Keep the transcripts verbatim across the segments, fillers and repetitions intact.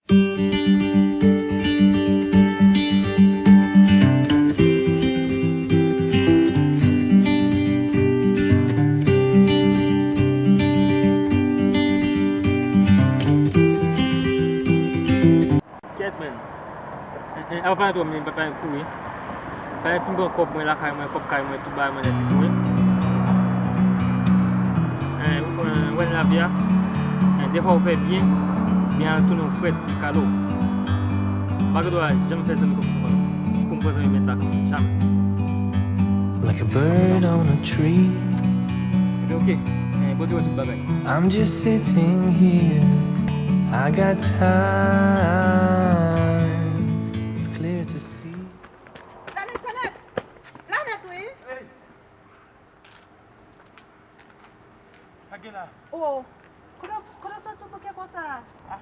Kèt, man. Eh, eh, apa pale twò, men pa pale kouri. Pale fin pran kòb mwen lakay mwen, kòb kay mwen, tout bagay mwen nèt tou wi. Eh, eh, wè lavi a. Eh, defwa ou fè byen, byen al tounen ou frèt, kalo. Pa gen dwa janm fè zanmi kòm sa, non. Pou m pran zanmi mèt la, jamè. Like a bird on a tree. Ok, ok. Eh, Bondye wè tout bagay. I'm just sitting here. I got time. It's clear to see. Planèt, Planèt! Planèt, wi! Hey! Sa gen la? Oh! Kote, kote w soti w bouke konsa? Ah!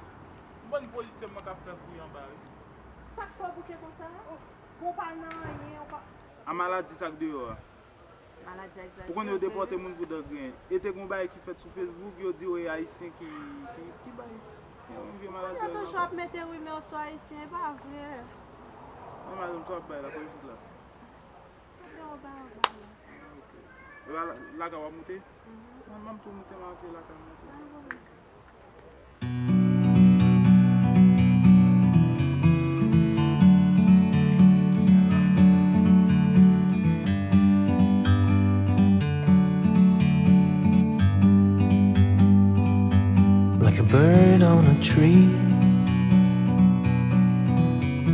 M bann polisye mwen k ap fè fouye anba, wi. Sa k fè w bouke konsa? Oh! Bon, w pa nan anyen, w pa. A maladi sa k deyò a. Maladi a egzajere. Ou konnen yo depòte moun pou dan griyen. E te gen yon bagay ki fèt sou Facebook, yo di yo e Ayisyen ki, ki, ki bay yon vye maladi a. Yo toujou ap mete rimè sou Ayisyen, e pa vre. Nan madanm sa w ap bay la, kote fout la? Fout la, w bay anba la. Ah, ok. E la, la, lakay w ap moute? Mhm. Mwen, m ap tou moute, m ap lakay moute. Ah, bon. Like a bird on a tree.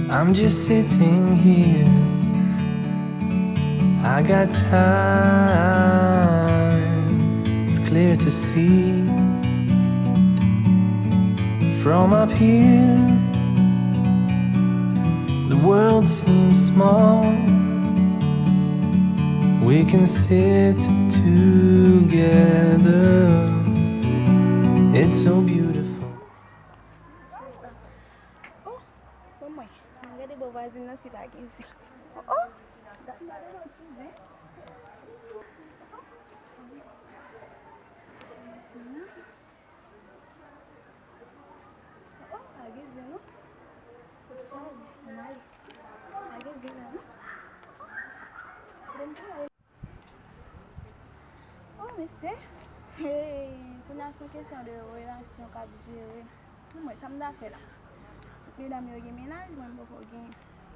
I'm just sitting here. I got time, it's clear to see. From up here, the world seems small. We can sit together. It's so beautiful. Oh, bon mwen, mwen gade bò vwazin nan si pa gen zen. Oh, oh, gade yon ti zen. Oh, oh, pa gen zen non. Kot chaj, mal. Pa gen zen la non. Oh, bon travay. Oh, mesye. Hey, kounye a se yon kesyon de relasyon k ap jere. Bon, mwen, sa m ta fè la? Tout medam yo gen mennaj, mwen m poko gen.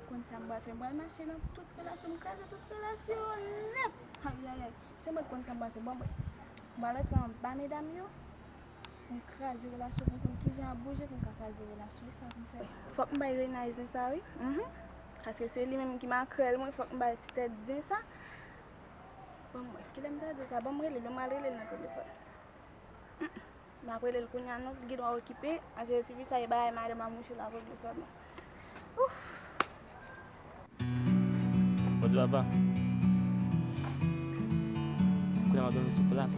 Konn sa m pral fè? M pral mache nan tout relasyon, m kraze tout relasyon yo nèt. Ay, ay, ay. Se mwen k konn sa m pral fè. Bon, mwen, m pral antre anba medam yo. M kraze relasyon pou m konn kijan ap bouje pou m ka kraze relasyon. E sa pou m fè. Fòk m bay Renay zen sa, wi. Mhm. Paske se li menm ki makrèl mwen, fòk m bay ti tèt zen sa. Ban m wè, kilè m ta di sa? Ban m rele l, ban m al rele l nan telefòn. Mm, mm. M ap rele l kounye a non, li gendwa okipe. Anse ti fi sa e bagay madanm a mouche la pou li sèlman. Ouf! Bondye papa. Kounye a m ap dòmi sou plas.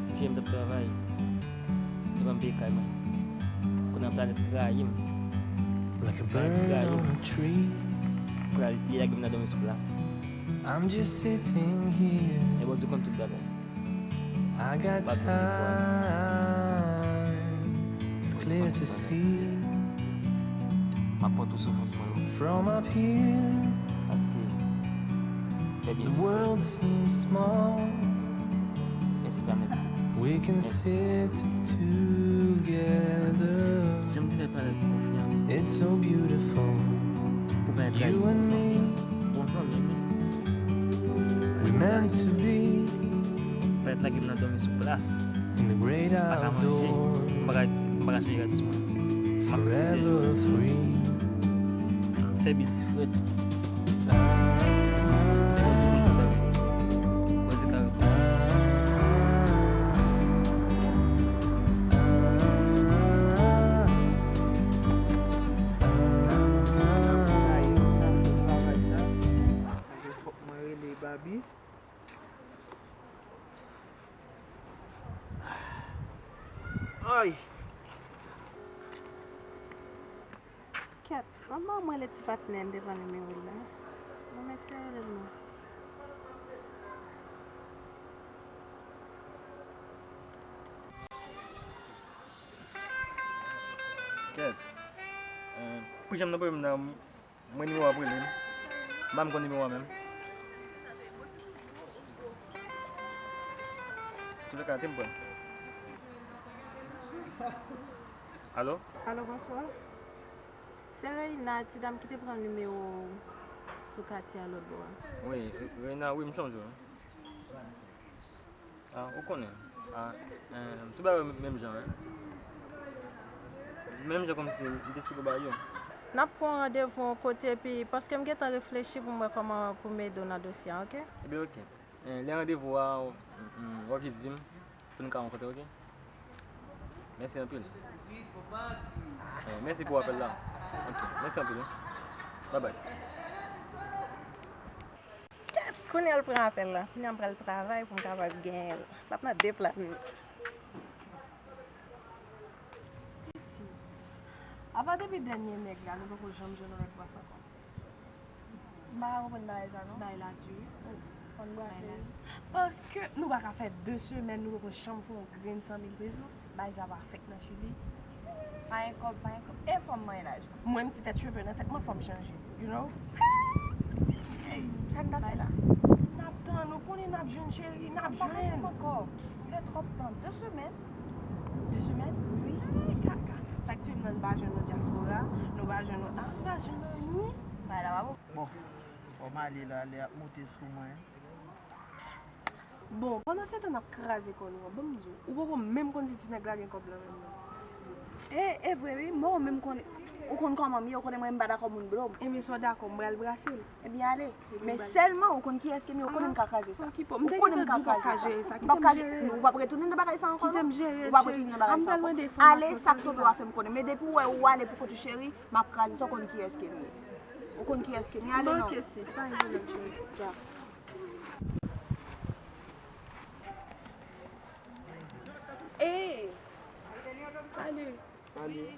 Jodi a m t ap travay. Yo ban m peye kay mwen. Kounye a Planèt trayi m. Like a bird on a tree. Pral li lage m nan dòmi sou plas. I'm just sitting here. E Bondye konn tout bagay. I got time. It's clear to see. M ap pran tout soufrans mwen yo. From up here, paske fè byen the world seems small. Mèsi Planèt. We can sit together. Janm te fè Planèt konfyans. It's so beautiful. Pou Planèt trayi m. You and me. Bon zanmi m. We meant to be. Planèt lage m nan dòmi sou plas. In the great outdoors. M pa ka manje, m pa ka, m pa ka chanje gratis mwen. M ap forever free. Fè bif frèt. Fòk mwen rele Babi. Ay! Kèt, manman mwen le ti patnè m te pran nimewo l la. Bon, mèsi a rele l non. Kèt. Eh, pou janm nan pwoblèm nan, mwen nimewo a ap rele m. M pa menm konn nimewo a menm. Toulèka, te m pran. Alo? Alo, bonswa. Se Reina, ti dam ki te pran nimewo w sou katye a lòt bò a. Wi, Reina, wi, m sonje w. Ah, ou konnen. Ah, eh, tout bagay menm jan, wi. Menm jan kòmsi m te esplike w bagay yo. N ap pran randevou yon kote, epi paske m gentan reflechi pou m wè kòman pou m ede w nan dosye a, oke? Ebyen, oke. Eh, lè randevou a, w, w ap jis di m pou n ka rankontre, oke? Mèsi anpil. Eh, mèsi pou apèl la. Oke, mèsi anpil, wi. Babay. Kounye a l pran apèl la. Kounye a m pral travay pou m kapab genyen l. L ap nan de pla menm. Piti. Apa depi dènye nèg la, nou poko janm jwenn yon lòt bwès ankò. M pa ka konprann bagay sa non. Bagay la di wi. Oh, konn brase wi. Paske nou pa ka fè de semèn, nou poko janm fè yon grenn san mil peso. Bagay sa pa fèt nan Chili. Pa gen kòb, pa gen kòb. E fò m manyaj. Mwen, m ti tèt cheve nan tèt mwen, fò m chanje. You know? Hey, sa n ta fè la? N ap tann, ou konnen n ap jwenn, cheri, n ap jwenn. M pa ka tann ankò. Fè twòp tan. De semèn. De semèn? Wi. Ay, kaka. Sa k tye m nan, n pa jwenn nan dyaspora, nou pa jwenn nan, ah, n pa jwenn anyen. Bagay la pa bon. Bon, fò m ale la, lè ap moute sou mwen. Bon, pandan se tan n ap kraze kò nou an, ban m di w, ou poko menm konn si ti nèg la gen kòb nan men l non. E, e vre wi, mwen menm konn, ou konn kòman m ye, ou konnen mwen m pa dakò moun blo m. Ebyen si w dakò, m pral brase l. Ebyen ale. Men sèlman ou konn kiyès ke m ye, ou konnen m ka kraze sa. Ou konnen m ka kraze sa. M p ap ka, ou p ap retounen nan bagay sa ankò non. Ou p ap retounen nan bagay sa ankò. Ale, sa k tonbe w a fè m konnen. Men depi w wè ou ale pou kont ou cheri, m ap kraze sa, ou konn kiyès ke m ye. Ou konn kiyès ke m ye, ale non. Manke sis, pa gen pwoblèm cheri. Ey! Salut! Salut!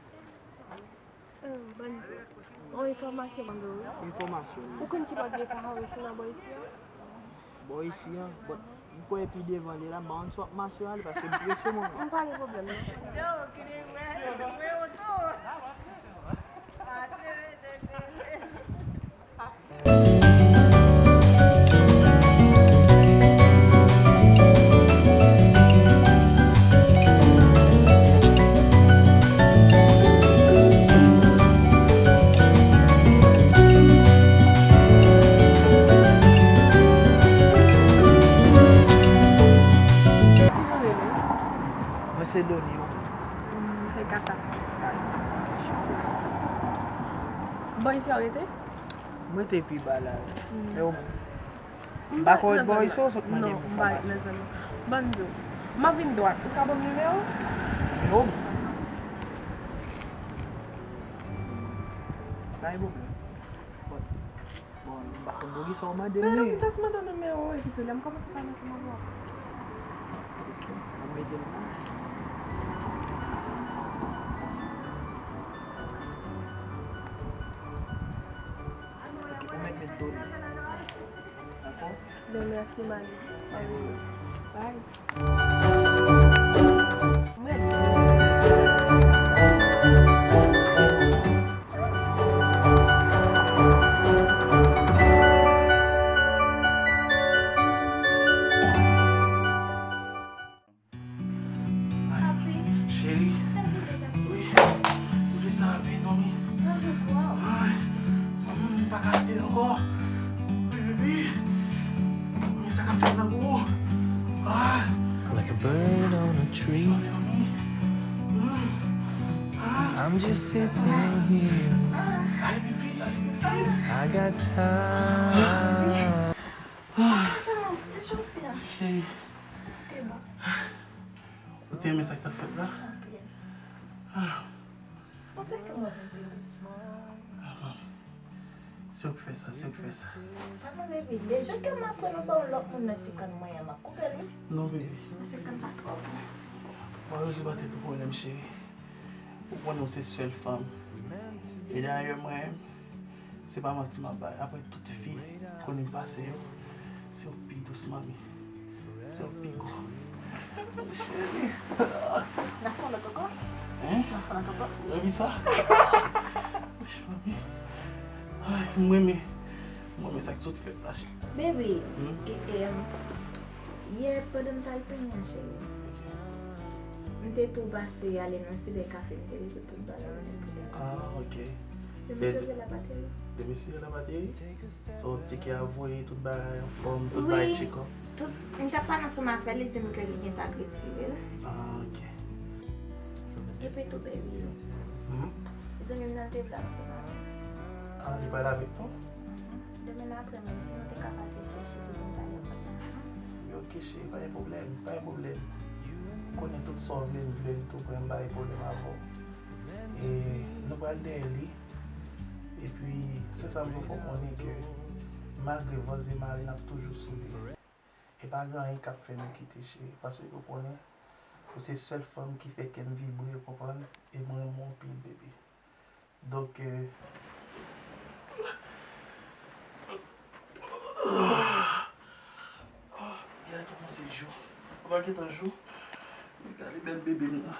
Ahn, ban m di w. Yon enfòmasyon ban m ba w wi. Enfòmasyon? Ou konn ki lòt vye ka Harrison nan bò isi a? Bò isi a? But m kwè pi devan li la, m pa konn si w ap mache ale, paske m prese mwen. M pa gen pwoblèm non. Yo, ki de wè, wè oto. Mwen se Doni, ou? Mwen se Kaka. Bò isi a w rete? Mwen te pi ba la. Mm. E ou menm? M pa ko bò isi ou sot mande m enfòmasyon. Non, m pa ret nan zòn nan. Ban m di w. M ap vin dwat. Ou ka ban m nimewo w? Nimewo m? Pa gen pwoblèm. Bon, m pa konn pou kisa w mande m li. Men non, m just mande w nimewo w, epi tou lè m kòmanse pale ansanm avè w. Ok, m ap mete l la. Ok, ou mèt met Doni. Dakò? Ben, mèsi, Mali. Bye. Papi. Cheri. Wi. M vle sa rapid, manmi. Ay, manmi, m pa ka tande l ankò. Wi, baby. Manmi, sa k ap fèt la pou ou? Ah. Like a bird on a tree. Manmi. Mm. Ah. I'm just sitting here. Ale pi vit, ale pi vit. I got time. Cheri. Ou te renmen sa k t ap fèt la? Anpil. Ah. Ou te renmen sa? Ah, bon. Se ou k fè sa, se ou k fè sa. Sa pa vle vin. Deja ke m aprann ou ba yon lòt moun nan ti kann mwen an, m ap koupe l, wi. Non, baby. Paske kann sa twò bon. Mwen, Rosie pa te pou pwoblèm, cheri. Ou konnen w se sèl fanm. E dayè, mwen, se pa manti m ap bay. Apre tout fi konnen m pase yo, se ou k pi dous, manmi. Se ou k pi gwo. Cheri. N ap fè yon lòt ankò? Hein? Ou renmen sa? Ay, mwen, men, mwen, men sa k sot fèt la, cheri. Baby, hmm? E, e, yè, pandan m t al penyen an, cheri, m te tou pase ale nan ti bèy kafe, m te leve tout bagay. Ah, ok. Demen sou la bateri. Demen sou la bateri? So, tike a voye, tout bagay anfòm, tout bagay tchekòp. Tout, m t ap pale ansanm avè l, li di m ke li gentan retire l. Ah, ok. Epi tou, baby. Hmm? Zanmi m nan te vle ansanm avè m. Ah, li pale avèk nou? Mhm. Demen nan aprèmidi, nou te ka pase chèche li pou n ta al lekòl ansanm. Ok, cheri, pa gen pwoblèm, pa gen pwoblèm. Ou konnen tout sa w vle, m vle l tou, pou m pa gen pwoblèm avè w. E nou pral dèyè li. Epi, se sa m vle fè w konnen ke malgre vans de mari n ap toujou sou li. E pa gen anyen k ap fè nou kite, cheri, paske ou konnen, ou se sèl fanm ki fè kè m vibre, ou konprann? E mwen renmen w anpil, baby. Donk, euh, gade kòman se jou. Ou pa gentan jou. Gade bèl bebe m nan.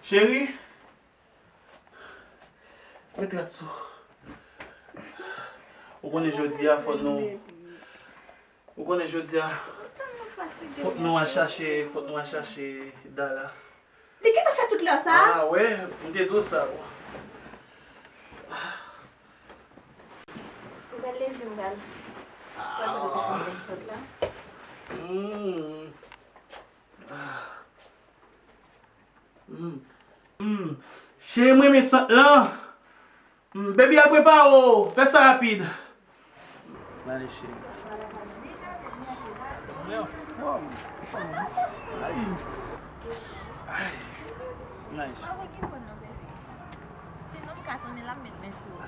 Cheri, met rad sou. Ou konnen jodi a, fòk nou, ou konnen jodi a, fòk nou al chache, fòk nou al chache Dala. Li gentan fè tout lè sa? Ah, wè, m te di w sa, bon. Ou pral leve, m pral, pral mande w te fè m bench près la. Hmm. Ah. Hmm. Hmm. Cheri, m renmen sant lan. Hmm, baby, al prepare w. Fè sa rapid. Mwen ale, cheri. Mwen anfòm. Ay. Ay. Nice. Mwen wè gen bon non, baby. Sinon, m ka tounen la, m met men sou ou.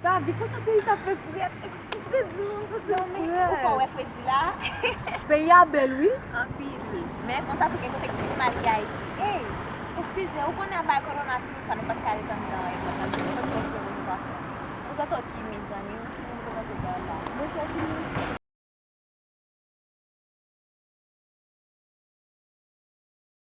Babi, konsa peyi sa fè frèt. Ti fredi, m santi m frèt. Ou pa wè fredi la? Peyi a bèl, wi. Anpil. Men konsa tou gen kote k pi mal ke Ayiti. Ey, eskize, ou konnen bay kowonaviris sa nou pa t ka ret anndan e pran tann nou pa t ka fè rezèvasyon. Prezante w ki mezanmi, ki moun prezante w la. Mezanmi,